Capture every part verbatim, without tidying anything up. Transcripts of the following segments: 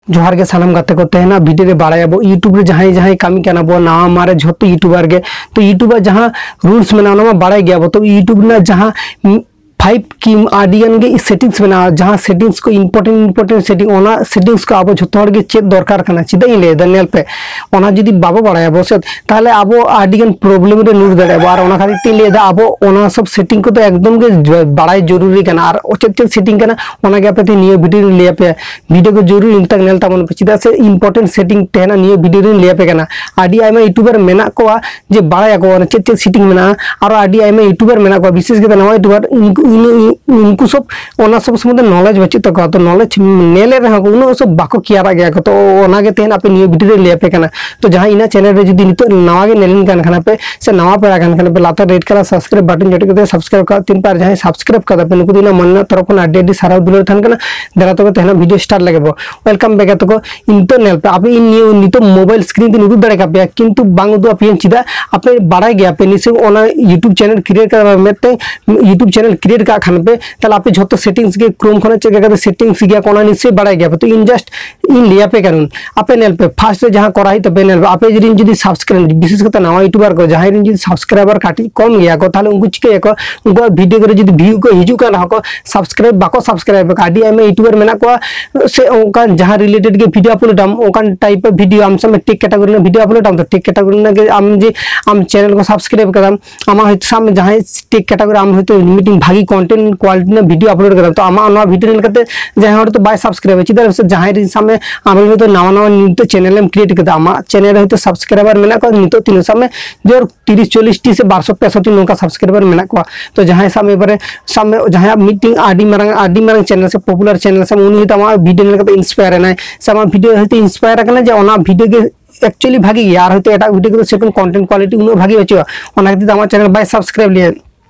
ᱡᱚᱦᱟᱨ ᱜᱮ ᱥᱟᱱᱟᱢ ᱜᱟᱛᱮ ᱠᱚ, ᱛᱮᱦᱮᱧᱟᱜ ᱵᱷᱤᱰᱤᱭᱳ ᱨᱮ ᱵᱟᱲᱟᱭᱟᱵᱚ YouTube ᱨᱮ ᱡᱟᱦᱟᱸᱭ ᱡᱟᱦᱟᱸᱭ ᱠᱟᱹᱢᱤ ᱠᱟᱱᱟ ᱵᱚ, ᱱᱟᱣᱟ ᱢᱟᱨᱮ ᱡᱷᱚᱛᱚ YouTuber ᱜᱮ, ᱛᱚ YouTube ᱟᱜ ᱡᱟᱦᱟᱸ ᱨᱩᱞᱥ ᱢᱮᱱᱟᱜᱼᱟ ᱚᱱᱟ ᱢᱟ ᱵᱟᱲᱟᱭ ᱜᱮᱭᱟ ᱵᱚ, ᱛᱚ YouTube ᱨᱮᱱᱟᱜ ᱡᱟᱦᱟᱸ ᱯᱷᱟᱭᱤᱵᱷ ᱠᱤ ᱟᱹᱰᱤ ᱜᱟᱱ ᱜᱮ ᱥᱮᱴᱤᱝᱥ ᱢᱮᱱᱟᱜᱼᱟ, ᱡᱟᱦᱟᱸ ᱥᱮᱴᱤᱝᱥ ᱠᱚ ᱤᱢᱯᱚᱨᱴᱮᱱᱴ ᱤᱢᱯᱚᱨᱴᱮᱱᱴ ᱥᱮᱴᱤᱝ, ᱚᱱᱟ ᱥᱮᱴᱤᱝᱥ ᱠᱚ ᱟᱵᱚ ᱡᱷᱚᱛᱚ ᱦᱚᱲ ᱜᱮ ᱪᱮᱫ ᱫᱚᱨᱠᱟᱨ ᱠᱟᱱᱟ᱾ ᱪᱮᱫᱟᱜ ᱤᱧ ᱞᱟᱹᱭᱫᱟ ᱧᱮᱞ ᱯᱮ, ᱚᱱᱟ ᱡᱩᱫᱤ ᱵᱟᱵᱚ ᱵᱟᱲᱟᱭᱟ ᱵᱚ ᱥᱮ, ᱛᱟᱦᱚᱞᱮ ᱟᱵᱚ ᱟᱹᱰᱤ ᱜᱟᱱ ᱯᱨᱚᱵᱞᱮᱢ ᱨᱮ ᱧᱩᱨ ᱫᱟᱲᱮᱭᱟᱜᱼᱟ ᱵᱚ᱾ ᱟᱨ ᱚᱱᱟ ᱠᱷᱟᱹᱛᱤᱨ ᱛᱤᱧ ᱞᱟᱹᱭᱫᱟ ᱟᱵᱚ ᱚᱱᱟ ᱥᱚᱵ ᱥᱮᱴᱤᱝ ᱠᱚᱫᱚ ᱮᱠᱫᱚᱢ ᱜᱮ ᱡᱚ- ᱵᱟᱲᱟᱭ ᱡᱚᱨᱩᱨᱤ ᱠᱟᱱᱟ᱾ ᱟᱨ ᱪᱮᱫ ᱪᱮᱫ ᱥᱮᱴᱤᱝ ᱠᱟᱱᱟ ᱚᱱᱟ ᱜᱮ ᱟᱯᱮ ᱛᱮ ᱱᱤᱭᱟᱹ ᱵᱷᱤᱰᱤᱭᱳ ᱨᱤᱧ ᱞᱟᱹᱭ ᱟᱯᱮᱭᱟ᱾ ᱵᱷᱤᱰᱤᱭᱳ ᱠᱚ ᱡᱚᱨᱩᱨ ᱤᱱ ᱛᱟᱠ ᱧᱮᱞ ᱛᱟᱵᱚᱱ ᱯᱮ, ᱪᱮᱫᱟᱜ ᱥᱮ ᱤᱢᱯᱚᱨᱴᱮᱱᱴ ᱥᱮᱴᱤᱝ ᱛᱟᱦᱮᱱᱟ ᱱᱤᱭᱟᱹ ᱵᱷᱤᱰᱤᱭᱳ ᱨᱤᱧ ᱞᱟᱹᱭ ᱟᱯᱮ ᱠᱟᱱᱟ᱾ ᱟᱹᱰᱤ ᱟᱭᱢᱟ YouTuber ᱢᱮᱱᱟᱜ ᱠᱚᱣᱟ ᱡᱮ ᱵᱟᱲᱟᱭᱟᱠᱚ ᱚᱱᱟ ᱪᱮᱫ ᱪᱮᱫ ᱥᱮᱴᱤᱝ ᱢᱮᱱᱟᱜᱼᱟ᱾ ᱟᱨᱚ ᱟᱹᱰᱤ ᱟᱭᱢᱟ YouTuber ᱢᱮᱱᱟᱜ ᱠᱚᱣᱟ, ᱵᱤᱥᱮᱥ ᱠᱟᱛᱮ ᱱᱟᱣᱟ YouTuber ᱩᱱᱠᱩ, ᱩᱱ- ᱩᱱᱠᱩ ᱥᱚᱵ ᱚᱱᱟ ᱥᱚᱵ ᱥᱚᱢᱵᱚᱱᱫᱷᱮ ᱱᱚᱞᱮᱡᱽ ᱵᱟᱹᱪᱩᱜ ᱛᱟᱠᱚᱣᱟ᱾ ᱛᱚ ᱱᱚᱞᱮᱡᱽ ᱧᱮᱞᱮᱫ ᱨᱮᱦᱚᱸ ᱠᱚ ᱩᱱᱟᱹᱜ ᱥᱚᱵ ᱵᱟᱠᱚ ᱠᱮᱭᱟᱨᱟᱜ ᱜᱮᱭᱟ ᱠᱚ᱾ ᱛᱚ ᱚᱱᱟᱜᱮ ᱛᱮᱦᱮᱧ ᱟᱯᱮ ᱱᱤᱭᱟᱹ ᱵᱷᱤᱰᱤᱭᱳ ᱨᱮ ᱞᱟᱹᱭ ᱟᱯᱮ ᱠᱟᱱᱟ᱾ ᱛᱚ ᱡᱟᱦᱟᱸᱭ ᱤᱧᱟᱹᱜ ᱪᱮᱱᱮᱞ ᱨᱮ ᱡᱩᱫᱤ ᱱᱤᱛᱚᱜ ᱱᱟᱣᱟ ᱜᱮ ᱧᱮᱞᱤᱧ ᱠᱟᱱ ᱠᱷᱟᱱ ᱯᱮ ᱥᱮ ᱱᱟᱣᱟ ᱯᱮᱲᱟ ᱠᱟᱱ ᱠᱷᱟᱱ ᱯᱮ, ᱞᱟᱛᱟᱨ ᱨᱮᱰ ᱠᱟᱞᱟᱨ ᱥᱟᱵᱥᱠᱨᱟᱭᱤᱵ ᱵᱟᱴᱚᱱ ᱡᱚᱴᱮᱫ ᱠᱟᱛᱮ ᱥᱟᱵᱥᱠᱨᱟᱭᱤᱵ ᱠᱟᱜ ᱛᱤᱱ ᱯᱮ, ᱟᱨ ᱡᱟᱦᱟᱸᱭ ᱥᱟᱵᱥᱠᱨᱟᱭᱤᱵ ᱠᱟᱫᱟ ᱯᱮ ᱱᱩᱠᱩ ᱫᱚ ᱤᱧᱟᱹᱜ ᱢᱚᱱ ᱨᱮᱱᱟᱜ ᱛᱚᱨᱚᱯ ᱠᱷᱚᱱ ᱟᱹᱰᱤ ᱟᱹᱰᱤ ᱥᱟᱨᱦᱟᱣ ᱫᱩᱞᱟᱹᱲ ᱛᱟᱦᱮᱱ ᱠᱟᱱᱟ᱾ ᱫᱮᱞᱟ ᱛᱚᱵᱮ ᱛᱮᱦᱮᱧ ᱵᱷᱤᱰᱤᱭᱳ ᱥᱴᱟᱨᱴ ᱞᱮᱜᱮ ᱵᱚ᱾ ᱣᱮᱞᱠᱟᱢ ᱵᱮᱠ ᱜᱟᱛᱮ ᱠᱚ᱾ ᱱᱤᱛᱚᱜ ᱧᱮᱞ ᱯᱮ, ᱟᱯᱮ ᱤᱧ ᱱᱤᱭᱟᱹ ᱱᱤᱛᱚᱜ ᱢᱳᱵᱟᱭᱤᱞ ᱥᱠᱨᱤᱱ ᱛᱮ ᱩᱫᱩᱜ ᱫᱟᱲᱮ ᱠᱟᱯᱮᱭᱟ, ᱠᱤᱱᱛᱩ ᱵᱟᱝ ᱩᱫᱩᱜ ᱟᱯᱮᱭᱟᱹᱧ᱾ ᱪᱮᱫᱟᱜ? ᱟᱯᱮ ᱵᱟᱲᱟᱭ ᱜᱮᱭᱟ ᱯᱮ ᱱᱤᱥᱪᱚᱭ ᱚᱱᱟ YouTube ᱪᱮᱱᱮᱞ ᱠᱨᱤᱭᱮᱴ ᱠᱟᱫᱟ ᱢᱤᱫᱴᱮᱱ YouTube ᱪᱮᱱᱮᱞ ᱠᱨᱤᱭᱮᱴ ᱠᱟᱜ ᱠᱷᱟᱱ ᱯᱮ, ᱛᱟᱦᱞᱮ ᱟᱯᱮ ᱡᱷᱚᱛᱚ ᱥᱮᱴᱤᱝᱥ ᱜᱮ ᱠᱨᱳᱢ ᱠᱷᱚᱱᱟᱜ ᱪᱮᱫ ᱞᱮᱠᱟ ᱠᱟᱛᱮ ᱥᱮᱴᱤᱝᱥ ᱜᱮᱭᱟ ᱠᱚ ᱚᱱᱟ ᱱᱤᱥᱪᱚᱭ ᱵᱟᱲᱟᱭ ᱜᱮᱭᱟ ᱯᱮ᱾ ᱛᱚ ᱤᱧ ᱡᱟᱥᱴ ᱤᱧ ᱞᱟᱹᱭ ᱟᱯᱮ ᱠᱟᱱᱟᱹᱧ᱾ ᱟᱯᱮ ᱧᱮᱞ ᱯᱮ, ᱯᱷᱟᱥᱴ ᱨᱮ ᱡᱟᱦᱟᱸ ᱠᱚᱨᱟᱣ ᱦᱩᱭᱩᱜ ᱛᱟᱯᱮᱭᱟ, ᱧᱮᱞ ᱯᱮ ᱟᱯᱮ ᱡᱩᱫᱤ ᱡᱩᱫᱤ ᱥᱟᱵᱥᱠᱨᱟᱭᱤᱵ, ᱵᱤᱥᱮᱥ ᱠᱟᱛᱮ ᱱᱟᱣᱟ YouTuber ᱠᱚ ᱡᱟᱦᱟᱸᱭ ᱨᱮᱱ ᱡᱩᱫᱤ ᱥᱟᱵᱥᱠᱨᱟᱭᱵᱟᱨ ᱠᱟᱹᱴᱤᱡ ᱠᱚᱢ ᱜᱮᱭᱟ ᱠᱚ, ᱛᱟᱦᱞᱮ ᱩᱱᱠᱩ ᱪᱤᱠᱟᱹᱭᱟᱠᱚ? ᱩᱱᱠᱩᱣᱟᱜ ᱵᱷᱤᱰᱤᱭᱳ ᱠᱚᱨᱮ ᱡᱩᱫᱤ ᱵᱷᱤᱭᱩ ᱠᱚ ᱦᱤᱡᱩᱜ ᱠᱟᱱ ᱨᱮᱦᱚᱸ ᱠᱚ ᱥᱟᱵᱥᱠᱨᱟᱭᱤᱵ ᱵᱟᱠᱚ ᱥᱟᱵᱥᱠᱨᱟᱭᱤᱵ ᱟᱠᱟᱫ᱾ ᱟᱹᱰᱤ ᱟᱭᱢᱟ YouTuber ᱢᱮᱱᱟᱜ ᱠᱚᱣᱟ ᱥᱮ ᱚᱱᱠᱟᱱ ᱡᱟᱦᱟᱸ ᱨᱤᱞᱮᱴᱮᱰ ᱜᱮ ᱵᱷᱤᱰᱤᱭᱳ ᱟᱯᱞᱳᱰ ᱟᱢ, ᱚᱱᱠᱟᱱ ᱴᱟᱭᱤᱯ ᱚᱯ ᱵᱷᱤᱰᱤᱭᱳ ᱟᱢ ᱥᱟᱢ ᱴᱮᱠ ᱠᱮᱴᱟᱜᱚᱨᱤ ᱨᱮᱱᱟᱜ ᱵᱷᱤᱰᱤᱭᱳ ᱟᱯᱞᱳᱰ ᱟᱢ, ᱛᱚ ᱴᱮᱠ ᱠᱮᱴᱟᱜᱚᱨᱤ ᱨᱮᱱᱟᱜ ᱜᱮ ᱟᱢ ᱡᱮ ᱟᱢ ᱪᱮᱱᱮᱞ ᱠᱚ ᱥᱟᱵᱥᱠᱨᱟᱭᱤᱵ ᱠᱟᱫᱟᱢ, ᱟᱢᱟᱜ ᱦᱚᱭᱛᱳ ᱥᱟᱵ ᱢᱮ ᱡᱟᱦᱟᱸᱭ ᱴᱮᱠ ᱠᱮᱴᱟᱜᱚᱨᱤ ᱟᱢ ᱦᱚᱭᱛᱳ ᱢᱤᱫᱴᱮᱱ ᱵᱷᱟᱜᱤ ᱠᱚᱱᱴᱮᱱᱴ ᱠᱳᱣᱟᱞᱤᱴᱤ ᱨᱮᱱᱟᱜ ᱵᱷᱤᱰᱤᱭᱳ ᱟᱯᱞᱳᱰ ᱠᱟᱫᱟᱢ, ᱛᱚ ᱟᱢᱟᱜ ᱱᱚᱣᱟ ᱵᱷᱤᱰᱤᱭᱳ ᱧᱮᱞ ᱠᱟᱛᱮ ᱡᱟᱦᱟᱸᱭ ᱦᱚᱲ ᱫᱚ ᱵᱟᱭ ᱥᱟᱵᱥᱠᱨᱟᱭᱤᱵᱟ᱾ ᱪᱮᱫᱟᱜ ᱥᱮ ᱡᱟᱦᱟᱸᱭ ᱨᱮᱱ ᱥᱟᱵ ᱢᱮ ᱟᱢ ᱨᱮᱱ ᱦᱚᱭᱛᱳ ᱱᱟᱣᱟ ᱱᱟᱣᱟ ᱱᱤᱛᱚᱜ ᱪᱮᱱᱮᱞ ᱮᱢ ᱠᱨᱤᱭᱮᱴ ᱠᱟᱫᱟ, ᱟᱢᱟᱜ ᱪᱮᱱᱮᱞ ᱨᱮ ᱦᱚᱭᱛᱳ ᱥᱟᱵᱥᱠᱨᱟᱭᱵᱟᱨ ᱢᱮᱱᱟᱜ ᱠᱚᱣᱟ ᱱᱤᱛᱚᱜ ᱛᱤᱱᱟᱹᱜ ᱥᱟᱵ ᱢᱮ ᱡᱳᱨ ᱛᱤᱨᱤᱥ ᱪᱚᱞᱞᱤᱥ ᱴᱤ ᱥᱮ ᱵᱟᱨᱥᱚ ᱯᱮᱥᱚᱴᱤ ᱱᱚᱝᱠᱟ ᱥᱟᱵᱥᱠᱨᱟᱭᱵᱟᱨ ᱢᱮᱱᱟᱜ ᱠᱚᱣᱟ᱾ ᱛᱚ ᱡᱟᱦᱟᱸᱭ ᱥᱟᱵ ᱢᱮ ᱮᱵᱟᱨᱮ ᱥᱟᱵ ᱢᱮ ᱡᱟᱦᱟᱸᱭᱟᱜ ᱢᱤᱫᱴᱮᱱ ᱟᱹᱰᱤ ᱢᱟᱨᱟᱝ ᱟᱹᱰᱤ ᱢᱟᱨᱟᱝ ᱪᱮᱱᱮᱞ ᱥᱮ ᱯᱚᱯᱩᱞᱟᱨ ᱪᱮᱱᱮᱞ ᱥᱮ ᱩᱱᱤ ᱦᱚᱭᱛᱳ ᱟᱢᱟᱜ ᱵᱷᱤᱰᱤᱭᱳ ᱧᱮᱞ ᱠᱟᱛᱮ ᱤᱱᱥᱯᱟᱭᱟᱨ ᱮᱱᱟᱭ ᱥᱮ ᱟᱢᱟᱜ ᱵᱷᱤᱰᱤᱭᱳ ᱦᱚᱭᱛᱳ ᱤᱱᱥᱯᱟᱭᱟᱨ ᱟᱠᱟᱱᱟ ᱡᱮ ᱚᱱᱟ ᱵᱷᱤᱰᱤᱭᱳ ᱜᱮ ᱮᱠᱪᱩᱭᱮᱞᱤ ᱵᱷᱟᱜᱤ ᱜᱮᱭᱟ, ᱟᱨ ᱦᱚᱭᱛᱳ ᱮᱴᱟᱜ ᱵᱷᱤᱰᱤᱭᱳ ᱠᱚᱫᱚ ᱥᱮᱨᱚᱠᱚᱢ ᱠᱚᱱᱴᱮᱱᱴ ᱠᱳᱣᱟᱞᱤᱴᱤ ᱩᱱᱟᱹᱜ ᱵᱷᱟᱜᱤ ᱵᱟᱹᱪᱩᱜᱼᱟ, ᱚᱱᱟ ᱠᱷᱟᱹᱛᱤᱨ ᱛᱮ ᱟᱢᱟᱜ ᱪᱮᱱᱮᱞ ᱵᱟᱭ ᱥᱟᱵᱥᱠᱨᱟᱭᱤᱵ ᱞᱮᱭᱟ᱾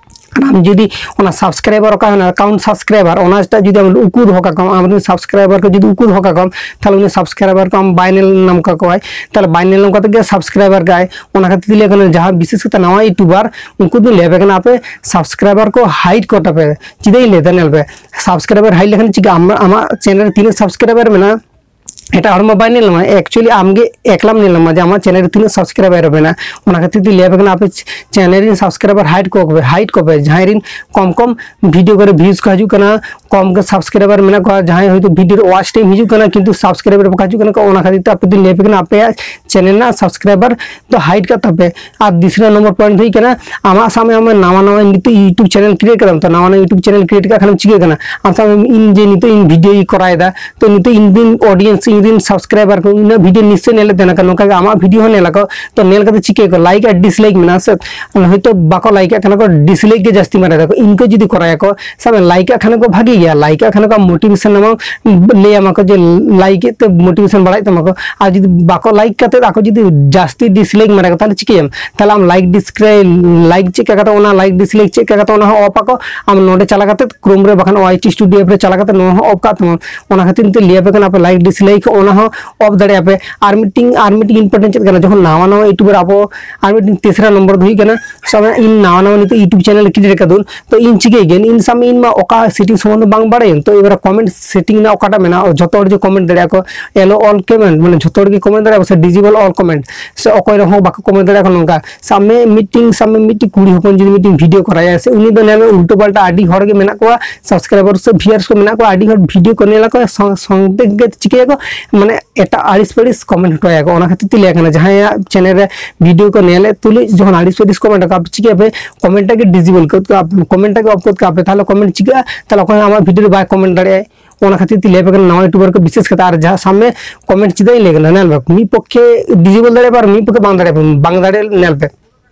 ᱟᱨ ᱟᱢ ᱡᱩᱫᱤ ᱚᱱᱟ ᱥᱟᱵᱥᱠᱨᱟᱭᱵᱟᱨ ᱚᱠᱟ ᱦᱮᱱᱟᱜ ᱟᱠᱟᱣᱩᱱᱴ ᱥᱟᱵᱥᱠᱨᱟᱭᱵᱟᱨ ᱚᱱᱟ ᱥᱴᱟᱜ ᱡᱩᱫᱤ ᱟᱢ ᱩᱠᱩ ᱫᱚᱦᱚ ᱠᱟᱠᱚᱣᱟᱢ, ᱟᱢ ᱨᱮᱱ ᱥᱟᱵᱥᱠᱨᱟᱭᱵᱟᱨ ᱠᱚ ᱡᱩᱫᱤ ᱩᱠᱩ ᱫᱚᱦᱚ ᱠᱟᱠᱚᱣᱟᱢ, ᱛᱟᱦᱞᱮ ᱩᱱᱤ ᱥᱟᱵᱥᱠᱨᱟᱭᱵᱟᱨ ᱠᱚ ᱟᱢ ᱵᱟᱭ ᱧᱮᱞ ᱧᱟᱢ ᱠᱟᱠᱚᱣᱟᱭ, ᱛᱟᱦᱞᱮ ᱵᱟᱭ ᱧᱮᱞ ᱧᱟᱢ ᱠᱟᱛᱮ ᱜᱮ ᱥᱟᱵᱥᱠᱨᱟᱭᱵᱟᱨ ᱠᱟᱜᱼᱟᱭ᱾ ᱚᱱᱟ ᱠᱷᱟᱹᱛᱤᱨ ᱛᱮ ᱞᱟᱹᱭ ᱠᱟᱱᱟ ᱡᱟᱦᱟᱸ ᱵᱤᱥᱮᱥ ᱠᱟᱛᱮ ᱱᱟᱣᱟ ᱤᱭᱩᱴᱩᱵᱟᱨ ᱩᱱᱠᱩ ᱫᱚᱧ ᱞᱟᱹᱭ ᱟᱯᱮ ᱠᱟᱱᱟ ᱟᱯᱮ ᱥᱟᱵᱥᱠᱨᱟᱭᱵᱟᱨ ᱠᱚ ᱦᱟᱭᱤᱰ ᱠᱚ ᱛᱟᱯᱮ᱾ ᱪᱮᱫᱟᱜ ᱤᱧ ᱞᱟᱹᱭ ᱮᱫᱟ ᱧᱮᱞ ᱯᱮ, ᱥᱟᱵᱥᱠᱨᱟᱭᱵᱟᱨ ᱦᱟᱭᱤᱰ ᱞᱮᱠᱷᱟᱱ ᱪᱤᱠᱟᱹ ᱟᱢ ᱟᱢᱟᱜ ᱪᱮᱱᱮᱞ ᱨᱮ ᱛᱤᱱᱟᱹᱜ ᱥᱟᱵᱥᱠᱨᱟᱭᱵᱟᱨ ᱢᱮᱱᱟᱜᱼᱟ ᱮᱴᱟᱜ ᱦᱚᱲ ᱢᱟ ᱵᱟᱭ ᱧᱮᱞ ᱧᱟᱢᱟ, actually ᱟᱢ ᱜᱮ ᱮᱠᱞᱟᱢ ᱧᱮᱞ ᱧᱟᱢᱟ ᱡᱮ ᱟᱢᱟᱜ ᱪᱮᱱᱮᱞ ᱨᱮ ᱛᱤᱱᱟᱹᱜ ᱥᱟᱵᱥᱠᱨᱟᱭᱵᱟᱨ ᱢᱮᱱᱟᱜᱼᱟ᱾ ᱚᱱᱟ ᱠᱷᱟᱹᱛᱤᱨ ᱛᱮ ᱞᱟᱹᱭ ᱟᱯᱮ ᱠᱟᱱᱟ, ᱟᱯᱮ ᱪᱮᱱᱮᱞ ᱨᱮᱱ ᱥᱟᱵᱥᱠᱨᱟᱭᱵᱟᱨ ᱦᱟᱭᱤᱰ ᱠᱚ ᱯᱮ, ᱦᱟᱭᱤᱰ ᱠᱚᱯᱮ, ᱡᱟᱦᱟᱸᱭ ᱨᱮᱱ ᱠᱚᱢ ᱠᱚᱢ ᱵᱷᱤᱰᱤᱭᱳ ᱠᱚᱨᱮ ᱵᱷᱤᱭᱩᱡᱽ ᱠᱚ ᱦᱤᱡᱩᱜ ᱠᱟᱱᱟ, ᱠᱚᱢ ᱜᱮ ᱥᱟᱵᱥᱠᱨᱟᱭᱵᱟᱨ ᱢᱮᱱᱟᱜ ᱠᱚᱣᱟ, ᱡᱟᱦᱟᱸᱭ ᱦᱚᱭᱛᱳ ᱵᱷᱤᱰᱤᱭᱳ ᱨᱮ ᱣᱟᱪ ᱴᱟᱭᱤᱢ ᱦᱤᱡᱩᱜ ᱠᱟᱱᱟ ᱠᱤᱱᱛᱩ ᱥᱟᱵᱥᱠᱨᱟᱭᱵᱟᱨ ᱵᱟᱠᱚ ᱦᱤᱡᱩᱜ ᱠᱟᱱᱟ, ᱚᱱᱟ ᱠᱷᱟᱹᱛᱤᱨ ᱛᱮ ᱟᱯᱮ ᱫᱚᱧ ᱞᱟᱹᱭ ᱟᱯᱮ ᱠᱟᱱᱟ ᱟᱯᱮᱭᱟᱜ ᱪᱮᱱᱮᱞ ᱨᱮᱱᱟᱜ ᱥᱟᱵᱥᱠᱨᱟᱭᱵᱟᱨ ᱫᱚ ᱦᱟᱭᱤᱰ ᱠᱟᱜ ᱛᱟᱯᱮ᱾ ᱟᱨ ᱫᱤᱥᱨᱟ ᱱᱚᱢᱵᱚᱨ ᱯᱚᱭᱮᱱᱴ ᱫᱚ ᱦᱩᱭᱩᱜ ᱠᱟᱱᱟ, ᱟᱢᱟᱜ ᱥᱟᱵ ᱢᱮ ᱟᱢ ᱱᱟᱣᱟ ᱱᱟᱣᱟ ᱱᱤᱛᱚᱜ YouTube ᱪᱮᱱᱮᱞ ᱠᱨᱤᱭᱮᱴ ᱠᱟᱫᱟᱢ, ᱛᱚ ᱱᱟᱣᱟ ᱱᱟᱣᱟ YouTube ᱪᱮᱱᱮᱞ ᱠᱨᱤᱭᱮᱴ ᱠᱟᱜ ᱠᱷᱟᱱᱮᱢ ᱪᱤᱠᱟᱹᱜ ᱠᱟᱱᱟ? ᱟᱢ ᱥᱟᱵ ᱢᱮ ᱤᱧ ᱡᱮ ᱱᱤᱛᱚᱜ ᱤᱧ ᱵᱷᱤᱰᱤᱭᱳ ᱠᱚᱨᱟᱣ ᱮᱫᱟ, ᱛᱚ ᱱᱤᱛᱚᱜ ᱤᱧ ᱨᱮᱱ ᱚᱰᱤᱭᱮᱱᱥ, ᱤᱧ ᱨᱮᱱ ᱥᱟᱵᱥᱠᱨᱟᱭᱵᱟᱨ ᱠᱚ ᱩᱱᱟᱹᱜ ᱵᱷᱤᱰᱤᱭᱳ ᱱᱤᱥᱪᱚᱭ ᱧᱮᱞᱮᱫ ᱛᱟᱦᱮᱱᱟ, ᱱᱚᱝᱠᱟ ᱜᱮ ᱟᱢᱟᱜ ᱵᱷᱤᱰᱤᱭᱳ ᱦᱚᱸ ᱧᱮᱞ ᱟᱠᱚ, ᱛᱚ ᱧᱮᱞ ᱠᱟᱛᱮ ᱪᱤᱠᱟᱹᱭᱟᱠᱚ? ᱞᱟᱭᱤᱠ ᱟᱨ ᱰᱤᱥᱞᱟᱭᱤᱠ ᱢᱮᱱᱟᱜᱼᱟ ᱥᱮ, ᱦᱚᱭᱛᱳ ᱵᱟᱠᱚ ᱞᱟᱭᱤᱠ ᱟᱜ ᱠᱟᱱᱟ ᱠᱚ, ᱰᱤᱥᱞᱟᱭᱤᱠ ᱜᱮ ᱡᱟᱹᱥᱛᱤ ᱢᱟᱨᱟᱝ ᱫᱟᱠᱚ᱾ ᱤᱱᱠᱟᱹ ᱡᱩᱫᱤ ᱠᱚᱨᱟᱭᱟᱠᱚ, ᱥᱟᱵ ᱢᱮ ᱞᱟᱭᱤᱠ ᱟᱜ ᱠᱷᱟᱱ ᱠᱚ ᱵᱷᱟᱜᱤ ᱜᱮᱭᱟ, ᱞᱟᱭᱤᱠ ᱟᱜ ᱠᱷᱟᱱ ᱠᱚ ᱢᱳᱴᱤᱵᱷᱮᱥᱚᱱ ᱟᱢᱟ, ᱞᱟᱹᱭ ᱟᱢᱟ ᱠᱚ ᱡᱮ ᱞᱟᱭᱤᱠ ᱮᱫ ᱛᱮ ᱢᱳᱴᱤᱵᱷᱮᱥᱚᱱ ᱵᱟᱲᱟᱭ ᱛᱟᱢᱟ ᱠᱚ᱾ ᱟᱨ ᱡᱩᱫᱤ ᱵᱟᱠᱚ ᱞᱟᱭᱤᱠ ᱠᱟᱛᱮ ᱟᱠᱚ ᱡᱩᱫᱤ ᱡᱟᱹᱥᱛᱤ ᱰᱤᱥᱞᱟᱭᱤᱠ ᱢᱟᱨᱟᱝ ᱠᱚ, ᱛᱟᱦᱚᱞᱮ ᱪᱤᱠᱟᱹᱭᱟᱢ? ᱛᱟᱦᱚᱞᱮ ᱟᱢ ᱞᱟᱭᱤᱠ ᱰᱤᱥᱠᱨᱟᱭ ᱞᱟᱭᱤᱠ ᱪᱮᱫ ᱠᱟ ᱠᱟᱛᱮ ᱚᱱᱟ ᱞᱟᱭᱤᱠ ᱰᱤᱥᱞᱟᱭᱤᱠ ᱪᱮᱫ ᱠᱟ ᱠᱟᱛᱮ ᱚᱱᱟ ᱦᱚᱸ ᱚᱯ ᱟᱠᱚ, ᱟᱢ ᱱᱚᱰᱮ ᱪᱟᱞᱟᱣ ᱠᱟᱛᱮ ᱠᱨᱳᱢ ᱨᱮ ᱵᱟᱠᱷᱟᱱ ᱳᱣᱟᱭ ᱴᱤ ᱥᱴᱩᱰᱤᱭᱳ ᱮᱯ ᱨᱮ ᱪᱟᱞᱟᱣ ᱠᱟᱛᱮ ᱱᱚᱣᱟ ᱦᱚᱸ ᱚᱯ ᱠᱟᱜ ᱛᱟᱢᱟ᱾ ᱚᱱᱟ ᱠᱷᱟᱹᱛᱤᱨ ᱛᱮ ᱞᱟᱹᱭ ᱟᱯᱮ ᱠᱟᱱᱟ ᱟᱯᱮ ᱞᱟᱭᱤᱠ ᱰᱤᱥᱞᱟᱭᱤᱠ ᱚᱱᱟ ᱦᱚᱸ ᱚᱯ ᱫᱟᱲᱮᱭᱟᱜᱼᱟ ᱯᱮ᱾ ᱟᱨ ᱢᱤᱫᱴᱤᱝ ᱟᱨ ᱢᱤᱫᱴᱤᱝ ᱤᱢᱯᱚᱨᱴᱮᱱᱴ ᱪᱮᱫ ᱠᱟᱱᱟ, ᱡᱚᱠᱷᱚᱱ ᱱᱟᱣᱟ ᱱᱟᱣᱟ ᱤᱭᱩᱴᱩᱵᱟᱨ ᱟᱵᱚ ᱟᱨ ᱢᱤᱫᱴᱤᱝ ᱛᱮᱥᱨᱟ ᱱᱚᱢᱵᱚᱨ ᱫᱚ ᱦᱩᱭᱩᱜ ᱠᱟᱱᱟ, ᱥᱟᱵ ᱢᱮ ᱤᱧ ᱱᱟᱣᱟ ᱱᱟᱣᱟ ᱱᱤᱛᱚᱜ YouTube ᱪᱮᱱᱮᱞ ᱠᱨᱤᱭᱮᱴ ᱟᱠᱟᱫᱩᱱ, ᱛᱚ ᱤᱧ ᱪᱤᱠᱟᱹᱭ ᱜᱮᱭᱟ? ᱤᱧ ᱥᱟᱵ ᱢᱮ ᱤᱧ ᱢᱟ ᱚᱠᱟ ᱥᱮᱴᱤᱝ ᱥᱚᱢᱵᱚᱱᱫᱷᱮ ᱵᱟᱝ ᱵᱟᱲᱟᱭᱟᱹᱧ, ᱛᱚ ᱮᱵᱟᱨ ᱠᱚᱢᱮᱱᱴ ᱥᱮᱴᱤᱝ ᱨᱮᱱᱟᱜ ᱚᱠᱟᱴᱟᱜ ᱢᱮᱱᱟᱜᱼᱟ, ᱡᱷᱚᱛᱚ ᱦᱚᱲ ᱜᱮ ᱠᱚᱢᱮᱱᱴ ᱫᱟᱲᱮᱭᱟᱜᱼᱟ ᱠᱚ, ᱮᱞᱳ ᱚᱞ ᱠᱚᱢᱮᱱᱴ, ᱢᱟᱱᱮ ᱡᱷᱚᱛᱚ ᱦᱚᱲ ᱜᱮ ᱠᱚᱢᱮᱱᱴ ᱫᱟᱲᱮᱭᱟᱜᱼᱟ ᱠᱚ, ᱥᱮ ᱰᱤᱡᱮᱵᱚᱞ ᱚᱞ ᱠᱚᱢᱮᱱᱴ, ᱥᱮ ᱚᱠᱚᱭ ᱨᱮᱦᱚᱸ ᱵᱟᱠᱚ ᱠᱚᱢᱮᱱᱴ ᱫᱟᱲᱮᱭᱟᱜᱼᱟ ᱠᱚ ᱱᱚᱝᱠᱟ᱾ ᱥᱟᱵ ᱢᱮ ᱢᱤᱫᱴᱤᱝ, ᱥᱟᱵ ᱢᱮ ᱢᱤᱫᱴᱤᱝ ᱠᱩᱲᱤ ᱦᱚᱯᱚᱱ ᱡᱩᱫᱤ ᱢᱤᱫᱴᱤᱝ ᱵᱷᱤᱰᱤᱭᱳ ᱠᱚᱨᱟᱭᱟ, ᱥᱮ ᱩᱱᱤ ᱫᱚ ᱧᱮᱞ ᱢᱮ ᱩᱞᱴᱟᱹ ᱯᱟᱞᱴᱟ ᱟᱹᱰᱤ ᱦᱚᱲ ᱜᱮ ᱢᱮᱱᱟᱜ ᱠᱚᱣᱟ, ᱥᱟᱵᱥᱠᱨᱟᱭᱵᱟᱨ ᱥᱮ ᱵᱷᱤᱭᱟᱨᱥ ᱠᱚ ᱢᱮᱱᱟᱜ ᱠᱚᱣᱟ, ᱟᱹᱰᱤ ᱦᱚᱲ ᱵᱷᱤᱰᱤᱭᱳ ᱠᱚ ᱧᱮᱞ ᱟᱠᱚ, ᱥᱚᱝ-, ᱥᱚᱝᱜᱮ ᱜᱮ ᱪᱤᱠᱟᱹᱭᱟᱠᱚ, ᱢᱟᱱᱮ ᱮᱴᱟᱜ ᱟᱹᱲᱤᱥ ᱯᱟᱹᱲᱤᱥ ᱠᱚᱢᱮᱱᱴ ᱦᱚᱴᱚᱭᱟᱠᱚ᱾ ᱚᱱᱟ ᱠᱷᱟᱹᱛᱤᱨ ᱛᱮ ᱞᱟᱹᱭ ᱠᱟᱱᱟ, ᱡᱟᱦᱟᱸᱭᱟᱜ ᱪᱮᱱᱮᱞ ᱨᱮ ᱵᱷᱤᱰᱤᱭᱳ ᱠᱚ ᱧᱮᱞᱮᱫ ᱛᱩᱞᱩᱡ ᱡᱚᱠᱷᱚᱱ ᱟᱹᱲᱤᱥ ᱯᱟᱹᱲᱤᱥ ᱠᱚᱢᱮᱱᱴ ᱟᱠᱚ, ᱟᱯᱮ ᱪᱤᱠᱟᱹᱭᱟᱯᱮ? ᱠᱚᱢᱮᱱᱴ ᱴᱟᱜ ᱜᱮ ᱰᱤᱡᱮᱵᱚᱞ ᱜᱚᱫ ᱠᱟᱜᱼᱟ, ᱠᱚᱢᱮᱱᱴ ᱴᱟᱜ ᱜᱮ ᱚᱯᱷ ᱜᱚᱫ ᱠᱟᱜᱼᱟ ᱯᱮ᱾ ᱛᱟᱦᱚᱞᱮ ᱠᱚᱢᱮᱱᱴ ᱪᱤᱠᱟᱹᱜᱼᱟ? ᱛᱟᱦᱚᱞᱮ ᱚᱠᱚᱭ ᱦᱚᱸ ᱟᱢᱟᱜ ᱵᱷᱤᱰᱤᱭᱳ ᱨᱮ ᱵᱟᱭ ᱠᱚᱢᱮᱱᱴ ᱫᱟᱲᱮᱭᱟᱜᱼᱟ᱾ ᱚᱱᱟ ᱠᱷᱟᱹᱛᱤᱨ ᱛᱮ ᱞᱟᱹᱭ ᱟᱯᱮ ᱠᱟᱱᱟ, ᱱᱟᱣᱟ ᱤᱭᱩᱴᱩᱵᱟᱨ ᱠᱚ ᱵᱤᱥᱮᱥ ᱠᱟᱛᱮ᱾ ᱟᱨ ᱡᱟᱦᱟᱸ ᱥᱟᱵ ᱢᱮ ᱠᱚᱢᱮᱱᱴ ᱪᱮᱫᱟᱜ ᱤᱧ ᱞᱟᱹᱭ ᱠᱟᱱᱟ, ᱧᱮᱞ ᱯᱮ, ᱢᱤᱫ ᱯᱚᱠᱠᱷᱮ ᱰᱤᱡᱮᱵᱚᱞ ᱫᱟᱲᱮᱭᱟᱜᱼᱟ ᱯᱮ ᱟᱨ ᱢᱤᱫ ᱯᱚᱠᱠᱷᱮ ᱵᱟᱝ ᱫᱟᱲᱮᱭᱟᱜᱼᱟ ᱯᱮ, ᱵᱟᱝ ᱫᱟᱲᱮᱭᱟᱜᱼᱟ᱾ ᱧᱮᱞ ᱯᱮ,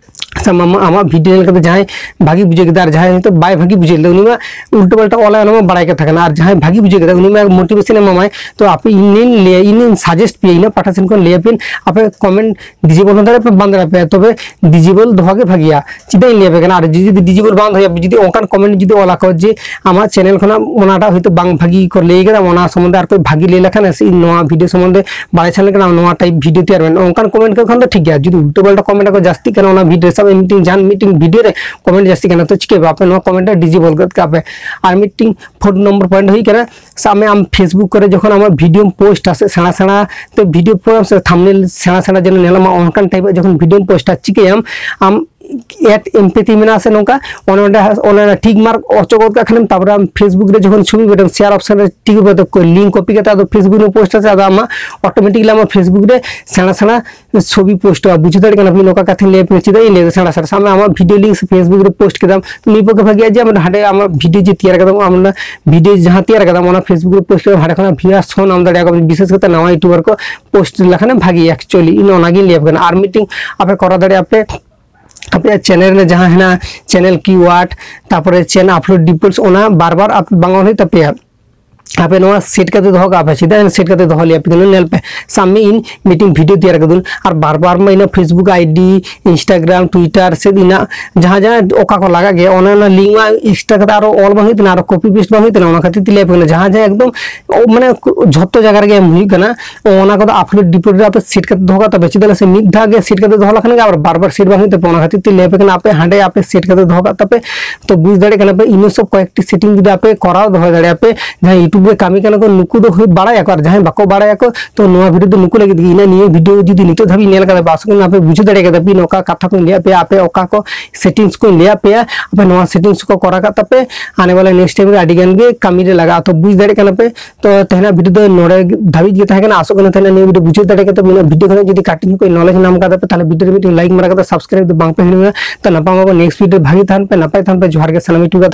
ᱥᱟᱵ ᱢᱮ ᱟᱢᱟᱜ, ᱟᱢᱟᱜ ᱵᱷᱤᱰᱤᱭᱳ ᱧᱮᱞ ᱠᱟᱛᱮ ᱡᱟᱦᱟᱸᱭ ᱵᱷᱟᱹᱜᱤ ᱵᱩᱡᱷᱟᱹᱣ ᱠᱮᱫᱟ ᱟᱨ ᱡᱟᱦᱟᱸᱭ ᱦᱚᱭᱛᱳ ᱵᱟᱭ ᱵᱷᱟᱹᱜᱤ ᱵᱩᱡᱷᱟᱹᱣ ᱞᱮᱫᱟ, ᱩᱱᱤ ᱢᱟ ᱩᱞᱴᱟᱹ ᱯᱟᱞᱴᱟ ᱚᱞᱟᱭ, ᱚᱱᱟ ᱢᱟ ᱵᱟᱲᱟᱭ ᱠᱟᱛᱷᱟ ᱠᱟᱱᱟ᱾ ᱟᱨ ᱡᱟᱦᱟᱸᱭ ᱵᱷᱟᱹᱜᱤ ᱵᱩᱡᱷᱟᱹᱣ ᱠᱮᱫᱟ ᱩᱱᱤ ᱢᱟ ᱢᱳᱴᱤᱵᱷᱮᱥᱚᱱ ᱮ ᱮᱢᱟᱢᱟᱭ᱾ ᱛᱚ ᱟᱯᱮ, ᱤᱧᱤᱧ ᱞᱟᱹᱭᱟ, ᱤᱧᱤᱧ ᱥᱟᱡᱮᱥᱴ ᱯᱮᱭᱟ, ᱤᱧᱟᱹᱜ ᱯᱟᱦᱴᱟ ᱥᱮᱱ ᱠᱷᱚᱱ ᱞᱟᱹᱭ ᱟᱯᱮᱭᱟᱹᱧ, ᱟᱯᱮ ᱠᱚᱢᱮᱱᱴ ᱰᱤᱡᱮᱵᱚᱞ ᱦᱚᱸ ᱫᱟᱲᱮᱭᱟᱜ ᱯᱮ, ᱵᱟᱝ ᱫᱟᱲᱮᱭᱟᱜ ᱯᱮ, ᱛᱚᱵᱮ ᱰᱤᱡᱮᱵᱚᱞ ᱫᱚᱦᱚ ᱜᱮ ᱵᱷᱟᱹᱜᱤᱭᱟ᱾ ᱪᱮᱫᱟᱜ ᱤᱧ ᱞᱟᱹᱭ ᱟᱯᱮ ᱠᱟᱱᱟ? ᱟᱨ ᱡᱩᱫᱤ ᱰᱤᱡᱮᱵᱚᱞ ᱵᱟᱝ ᱫᱚᱦᱚᱭᱟ, ᱡᱩᱫᱤ ᱚᱱᱠᱟᱱ ᱠᱚᱢᱮᱱᱴ ᱡᱩᱫᱤ ᱚᱞᱟ ᱠᱚ ᱡᱮ ᱟᱢᱟᱜ ᱪᱮᱱᱮᱞ ᱠᱷᱚᱱᱟᱜ ᱚᱱᱟᱴᱟᱜ ᱦᱚᱭᱛᱳ ᱵᱟᱝ ᱵᱷᱟᱹᱜᱤ ᱠᱚ ᱞᱟᱹᱭ ᱠᱟᱫᱟ, ᱚᱱᱟ ᱥᱚᱢᱵᱚᱱᱫᱷᱮ ᱟᱨ ᱠᱚ ᱵᱷᱟᱹᱜᱤ ᱞᱟᱹᱭ ᱞᱮᱠᱷᱟᱱ, ᱥᱮ ᱤᱧ ᱱᱚᱣᱟ ᱵᱷᱤᱰᱤᱭᱳ ᱥᱚᱢᱵᱚᱱᱫᱷᱮ ᱵᱟᱲᱟᱭ ᱥᱟᱱᱟ ᱠᱟᱱᱟ, ᱱᱚᱣᱟ ᱴᱟᱭᱤᱯ ᱵᱷᱤᱰᱤᱭᱳ ᱛᱮᱭᱟᱨ ᱢᱮ, ᱚᱱᱠᱟᱱ ᱠᱚᱢᱮᱱᱴ ᱠᱚ ᱠᱷᱟᱱ ᱫᱚ ᱴᱷᱤᱠ ᱜᱮᱭᱟ᱾ ᱡᱩᱫᱤ ᱩᱞᱴᱟᱹ ᱯᱟᱞᱴᱟ ᱠᱚᱢᱮᱱᱴ ᱠᱚ ᱡᱟᱹᱥᱛᱤᱜ ᱠᱟᱱᱟ ᱚᱱᱟ ᱵᱷᱤᱰᱤᱭᱳ ᱨᱮ, ᱢᱤᱫᱴᱤᱝ ᱡᱟᱦᱟᱱ ᱢᱤᱫᱴᱤᱝ ᱵᱷᱤᱰᱤᱭᱳ ᱨᱮ ᱠᱚᱢᱮᱱᱴ ᱡᱟᱹᱥᱛᱤ ᱠᱟᱱᱟ, ᱛᱚ ᱪᱤᱠᱟᱹᱭᱟ ᱟᱯᱮ ᱱᱚᱣᱟ ᱠᱚᱢᱮᱱᱴ ᱨᱮ ᱰᱤᱡᱮᱵᱚᱞ ᱜᱚᱫ ᱠᱟᱜ ᱯᱮ᱾ ᱟᱨ ᱢᱤᱫᱴᱤᱝ ᱯᱷᱳᱨᱛᱷ ᱱᱚᱢᱵᱚᱨ ᱯᱚᱭᱮᱱᱴ ᱦᱩᱭᱩᱜ ᱠᱟᱱᱟ, ᱥᱟᱵ ᱢᱮ ᱟᱢ ᱯᱷᱮᱥᱵᱩᱠ ᱠᱚᱨᱮ ᱡᱚᱠᱷᱚᱱ ᱟᱢᱟᱜ ᱵᱷᱤᱰᱤᱭᱳᱢ ᱯᱳᱥᱴᱟ ᱥᱮ ᱥᱮᱬᱟ ᱥᱮᱬᱟ ᱛᱮ ᱵᱷᱤᱰᱤᱭᱳ ᱯᱳᱥᱴ ᱥᱮ ᱛᱷᱟᱢᱵᱱᱮᱞ ᱥᱮᱬᱟ ᱥᱮᱬᱟ ᱡᱮᱱᱚ ᱧᱮᱞᱚᱜ ᱢᱟ, ᱚᱱᱠᱟᱱ ᱴᱟᱭᱤᱯ ᱡᱚᱠᱷᱚᱱ ᱵᱷᱤᱰᱤᱭᱳᱢ ᱯᱳᱥᱴᱟ, ᱪᱤᱠᱟᱹᱭᱟᱢ ᱟᱢ ᱮᱰ ᱮᱢᱯᱮᱛᱷᱤ ᱢᱮᱱᱟᱜᱼᱟ ᱥᱮ ᱱᱚᱝᱠᱟ, ᱚᱱᱮ ᱚᱸᱰᱮ ᱚᱱᱮ ᱚᱱᱟ ᱴᱷᱤᱠ ᱢᱟᱨᱠ ᱚᱪᱚᱜ ᱜᱚᱫ ᱠᱟᱜ ᱠᱷᱟᱱᱮᱢ, ᱛᱟᱨᱯᱚᱨᱮ ᱟᱢ ᱯᱷᱮᱥᱵᱩᱠ ᱨᱮ ᱡᱚᱠᱷᱚᱱ ᱪᱷᱚᱵᱤ ᱵᱮᱰᱮᱢ ᱥᱮᱭᱟᱨ ᱚᱯᱥᱮᱱ ᱨᱮ ᱴᱷᱤᱠ ᱵᱮᱰᱮ ᱞᱤᱝᱠ ᱠᱚᱯᱤ ᱠᱟᱛᱮ ᱟᱫᱚ ᱯᱷᱮᱥᱵᱩᱠ ᱨᱮᱢ ᱯᱳᱥᱴᱟ ᱥᱮ, ᱟᱫᱚ ᱟᱢᱟᱜ ᱚᱴᱳᱢᱮᱴᱤᱠᱞᱤ ᱟᱢᱟᱜ ᱯᱷᱮᱥᱵᱩᱠ ᱨᱮ ᱥᱮᱬᱟ ᱥᱮᱬᱟ ᱪᱷᱚᱵᱤ ᱯᱳᱥᱴᱚᱜᱼᱟ᱾ ᱵᱩᱡᱷᱟᱹᱣ ᱫᱟᱲᱮᱭᱟᱜ ᱠᱟᱱᱟ ᱯᱮ ᱱᱚᱝᱠᱟ ᱠᱟᱛᱷᱟᱧ ᱞᱟᱹᱭ ᱟᱯᱮ ᱠᱟᱱᱟ, ᱪᱮᱫᱟᱜ ᱤᱧ ᱞᱟᱹᱭ ᱮᱫᱟ ᱥᱮᱬᱟ ᱥᱮᱬᱟ᱾ ᱥᱟᱵ ᱢᱮ ᱟᱢᱟᱜ ᱵᱷᱤᱰᱤᱭᱳ ᱞᱤᱝᱠ ᱥᱮ ᱯᱷᱮᱥᱵᱩᱠ ᱨᱮ ᱯᱳᱥᱴ ᱠᱮᱫᱟᱢ, ᱱᱤᱭᱟᱹ ᱯᱚᱠᱠᱷᱮ ᱵᱷᱟᱜᱮᱜᱼᱟ ᱡᱮ ᱟᱢ ᱦᱟᱸᱰᱮ ᱟᱢᱟᱜ ᱵᱷᱤᱰᱤᱭᱳ ᱡᱮ ᱛᱮᱭᱟᱨ ᱠᱟᱫᱟᱢ, ᱟᱢ ᱚᱱᱟ ᱵᱷᱤᱰᱤᱭᱳ ᱡᱟᱦᱟᱸ ᱛᱮᱭᱟᱨ ᱠᱟᱫᱟᱢ ᱚᱱᱟ ᱯᱷᱮᱥᱵᱩᱠ ᱨᱮ ᱯᱳᱥᱴ ᱠᱮᱫᱟᱢ, ᱦᱟᱸᱰᱮ ᱠᱷᱚᱱᱟᱜ ᱵᱷᱤᱭᱩᱣᱟᱨᱥ ᱦᱚᱸ ᱧᱟᱢ ᱫᱟᱲᱮᱭᱟᱜᱼᱟ, ᱵᱤᱥᱮᱥ ᱠᱟᱛᱮ ᱱᱟᱣᱟ ᱭᱩᱴᱩᱵᱟᱨ ᱠᱚ ᱯᱳᱥᱴ ᱞᱮᱠᱷᱟᱱ ᱵᱷᱟᱜᱮ᱾ ᱮᱠᱪᱩᱭᱮᱞᱤ ᱤᱧ ᱚᱱᱟᱜᱤᱧ ᱞᱟᱹᱭ ᱟᱯᱮ ᱠᱟᱱᱟ᱾ ᱟᱨ ᱢᱤᱫᱴᱤᱝ ᱟᱯᱮ ᱠᱚᱨᱟᱣ ᱫᱟᱲᱮᱭᱟᱜᱼᱟ ᱯᱮ, ᱟᱯᱮᱭᱟᱜ ᱪᱮᱱᱮᱞ ᱨᱮ ᱡᱟᱦᱟᱸ ᱦᱮᱱᱟᱜᱼᱟ, ᱪᱮᱱᱮᱞ ᱠᱤᱣᱟᱨᱰ, ᱛᱟᱨᱯᱚᱨᱮ ᱪᱮᱱ ᱟᱯᱞᱳᱰ ᱰᱤᱯᱳᱞᱥ, ᱚᱱᱟ ᱵᱟᱨ ᱵᱟᱨ ᱟᱯ-, ᱵᱟᱝ ᱚᱞ ᱦᱩᱭᱩᱜ ᱛᱟᱯᱮᱭᱟ᱾ ᱟᱯᱮ ᱱᱚᱣᱟ ᱥᱮᱴ ᱠᱟᱛᱮ ᱫᱚᱦᱚ ᱠᱟᱜᱼᱟ ᱯᱮ᱾ ᱪᱮᱫᱟᱜ ᱥᱮᱴ ᱠᱟᱛᱮ ᱫᱚᱦᱚ ᱞᱮᱭᱟ ᱯᱮ ᱠᱟᱱᱟ? ᱧᱮᱞ ᱯᱮ, ᱥᱟᱵ ᱢᱮ ᱤᱧ ᱢᱤᱫᱴᱤᱝ ᱵᱷᱤᱰᱤᱭᱳ ᱛᱮᱭᱟᱨ ᱠᱟᱫᱟᱹᱧ, ᱟᱨ ᱵᱟᱨ ᱵᱟᱨ ᱢᱟ ᱤᱧᱟᱹᱜ ᱯᱷᱮᱥᱵᱩᱠ ᱟᱭᱰᱤ, ᱤᱱᱥᱴᱟᱜᱨᱟᱢ, ᱴᱩᱭᱴᱟᱨ ᱥᱮ ᱤᱧᱟᱹᱜ ᱡᱟᱦᱟᱸ ᱡᱟᱦᱟᱸ ᱚᱠᱟ ᱠᱚ ᱞᱟᱜᱟᱜ ᱜᱮᱭᱟ, ᱚᱱᱟ ᱚᱱᱟ ᱞᱤᱝᱠ ᱢᱟ ᱮᱠᱥᱴᱨᱟ ᱠᱟᱛᱮ ᱟᱨᱚ ᱚᱞ ᱵᱟᱝ ᱦᱩᱭᱩᱜ ᱛᱟᱦᱮᱱᱟ, ᱟᱨᱚ ᱠᱚᱯᱤ ᱯᱮᱥᱴ ᱵᱟᱝ ᱦᱩᱭᱩᱜ ᱛᱟᱦᱮᱱᱟ᱾ ᱚᱱᱟ ᱠᱷᱟᱹᱛᱤᱨ ᱛᱮ ᱞᱟᱹᱭ ᱟᱯᱮ ᱠᱟᱱᱟ, ᱡᱟᱦᱟᱸ ᱡᱟᱦᱟᱸ ᱮᱠᱫᱚᱢ ᱢᱟᱱᱮ ᱡᱷᱚᱛᱚ ᱡᱟᱭᱜᱟ ᱨᱮᱜᱮ ᱮᱢ ᱦᱩᱭᱩᱜ ᱠᱟᱱᱟ, ᱚᱱᱟ ᱠᱚᱫᱚ ᱟᱯᱞᱳᱰ ᱰᱤᱯᱳᱞ ᱨᱮ ᱟᱯᱮ ᱥᱮᱴ ᱠᱟᱛᱮ ᱫᱚᱦᱚ ᱠᱟᱜ ᱛᱟᱯᱮ᱾ ᱪᱮᱫᱟᱜ ᱥᱮ ᱢᱤᱫ ᱫᱷᱟᱣ ᱜᱮ ᱥᱮᱴ ᱠᱟᱛᱮ ᱫᱚᱦᱚ ᱞᱮᱠᱷᱟᱱ ᱜᱮ ᱟᱵᱟᱨ ᱵᱟᱨ ᱵᱟᱨ ᱥᱮᱴ ᱵᱟᱝ ᱦᱩᱭᱩᱜ ᱛᱟᱯᱮ᱾ ᱚᱱᱟ ᱠᱷᱟᱹᱛᱤᱨ ᱛᱮ ᱞᱟᱹᱭ ᱟᱯᱮ ᱠᱟᱱᱟ, ᱟᱯᱮ ᱦᱟᱸᱰᱮ ᱟᱯᱮ ᱥᱮᱴ ᱠᱟᱛᱮ ᱫᱚᱦᱚ ᱠᱟᱜ ᱛᱟᱯᱮ᱾ ᱛᱚ ᱵᱩᱡᱽ ᱫᱟᱲᱮᱭᱟᱜ ᱠᱟᱱᱟ ᱯᱮ, ᱤᱱᱟᱹ ᱥᱚᱵ ᱠᱚᱭᱮᱠᱴᱤ ᱥᱮᱴᱤᱝ ᱡᱩᱫᱤ ᱟᱯᱮ ᱠᱚᱨᱟᱣ ᱫᱚᱦᱚ ᱫᱟᱲᱮᱭᱟᱜᱼᱟ ᱯᱮ, ᱡᱟᱦᱟᱸᱭ ᱭᱩᱴᱩᱵᱽ ᱨᱮ ᱠᱟᱹᱢᱤ ᱠᱟᱱᱟ ᱠᱚ ᱱᱩᱠᱩ ᱫᱚ ᱦᱩᱭ ᱵᱟᱲᱟᱭᱟᱠᱚ, ᱟᱨ ᱡᱟᱦᱟᱸᱭ ᱵᱟᱠᱚ ᱵᱟᱲᱟᱭᱟᱠᱚ ᱛᱚ ᱱᱚᱣᱟ ᱵᱷᱤᱰᱤᱭᱳ ᱫᱚ ᱱᱩᱠᱩ ᱞᱟᱹᱜᱤᱫ ᱜᱮ᱾ ᱤᱱᱟᱹ ᱱᱤᱭᱟᱹ ᱵᱷᱤᱰᱤᱭᱳ ᱡᱩᱫᱤ ᱱᱤᱛᱚᱜ ᱫᱷᱟᱹᱵᱤᱡ ᱧᱮᱞ ᱠᱟᱫᱟ ᱯᱮ, ᱟᱥᱚᱜ ᱠᱟᱱᱟ ᱟᱯᱮ ᱵᱩᱡᱷᱟᱹᱣ ᱫᱟᱲᱮ ᱠᱟᱫᱟ ᱯᱮ ᱱᱚᱝᱠᱟ ᱠᱟᱛᱷᱟ ᱠᱚᱧ ᱞᱟᱹᱭᱟᱫ ᱯᱮᱭᱟ, ᱟᱯᱮ ᱚᱠᱟ ᱠᱚ ᱥᱮᱴᱤᱝᱥ ᱠᱚᱧ ᱞᱟᱹᱭᱟᱫ ᱯᱮᱭᱟ, ᱟᱯᱮ ᱱᱚᱣᱟ ᱥᱮᱴᱤᱝᱥ ᱠᱚ ᱠᱚᱨᱟᱣ ᱠᱟᱜ ᱛᱟᱯᱮ, ᱟᱱᱮ ᱵᱟᱞᱮ ᱱᱮᱠᱥᱴ ᱴᱟᱭᱤᱢ ᱨᱮ ᱟᱹᱰᱤ ᱜᱟᱱ ᱜᱮ ᱠᱟᱹᱢᱤ ᱨᱮ ᱞᱟᱜᱟᱜᱼᱟ᱾ ᱛᱚ ᱵᱩᱡᱽ ᱫᱟᱲᱮᱭᱟᱜ ᱠᱟᱱᱟ ᱯᱮ, ᱛᱚ ᱛᱮᱦᱮᱧᱟᱜ ᱵᱷᱤᱰᱤᱭᱳ ᱫᱚ ᱱᱚᱰᱮ ᱫᱷᱟᱹᱵᱤᱡ ᱜᱮ ᱛᱟᱦᱮᱸ ᱠᱟᱱᱟ᱾ ᱟᱥᱚᱜ ᱠᱟᱱᱟ ᱛᱮᱦᱮᱧᱟᱜ ᱱᱤᱭᱟᱹ ᱵᱷᱤᱰᱤᱭᱳ ᱵᱩᱡᱷᱟᱹᱣ ᱫᱟᱲᱮ ᱠᱟᱛᱮ ᱯᱮ, ᱱᱚᱣᱟ ᱵᱷᱤᱰᱤᱭᱳ ᱠᱷᱚᱱᱟᱜ ᱡᱩᱫᱤ ᱠᱟᱹᱴᱤᱡ ᱦᱚᱸ ᱠᱚ ᱱᱚᱞᱮᱡᱽ ᱧᱟᱢ ᱠᱟᱫᱟ ᱯᱮ, ᱛᱟᱦᱚᱞᱮ ᱵᱷᱤᱰᱤᱭᱳ ᱨᱮ ᱢᱤᱫᱴᱮᱱ ᱞᱟᱭᱤᱠ ᱢᱟᱨᱟ ᱠᱟᱛᱮ ᱥᱟᱵᱥᱠᱨᱟᱭᱤᱵ ᱫᱚ ᱵᱟᱝ ᱯᱮ ᱦᱤᱲᱤᱧᱟ᱾ ᱛᱚ ᱱᱟᱯᱟᱢ ᱟᱵᱚ ᱱᱮᱠᱥᱴ ᱵᱷᱤᱰᱤᱭᱳ, ᱵᱷᱟᱜᱮ ᱛᱟᱦᱮᱱ ᱯᱮ, ᱱᱟᱯᱟᱭ ᱛᱟᱦᱮᱱ ᱯᱮ᱾ ᱡᱚᱦᱟᱨ ᱜᱮ ᱥᱟᱱᱟᱢ ᱭᱩᱴᱩᱵᱟᱨ ᱠᱚ᱾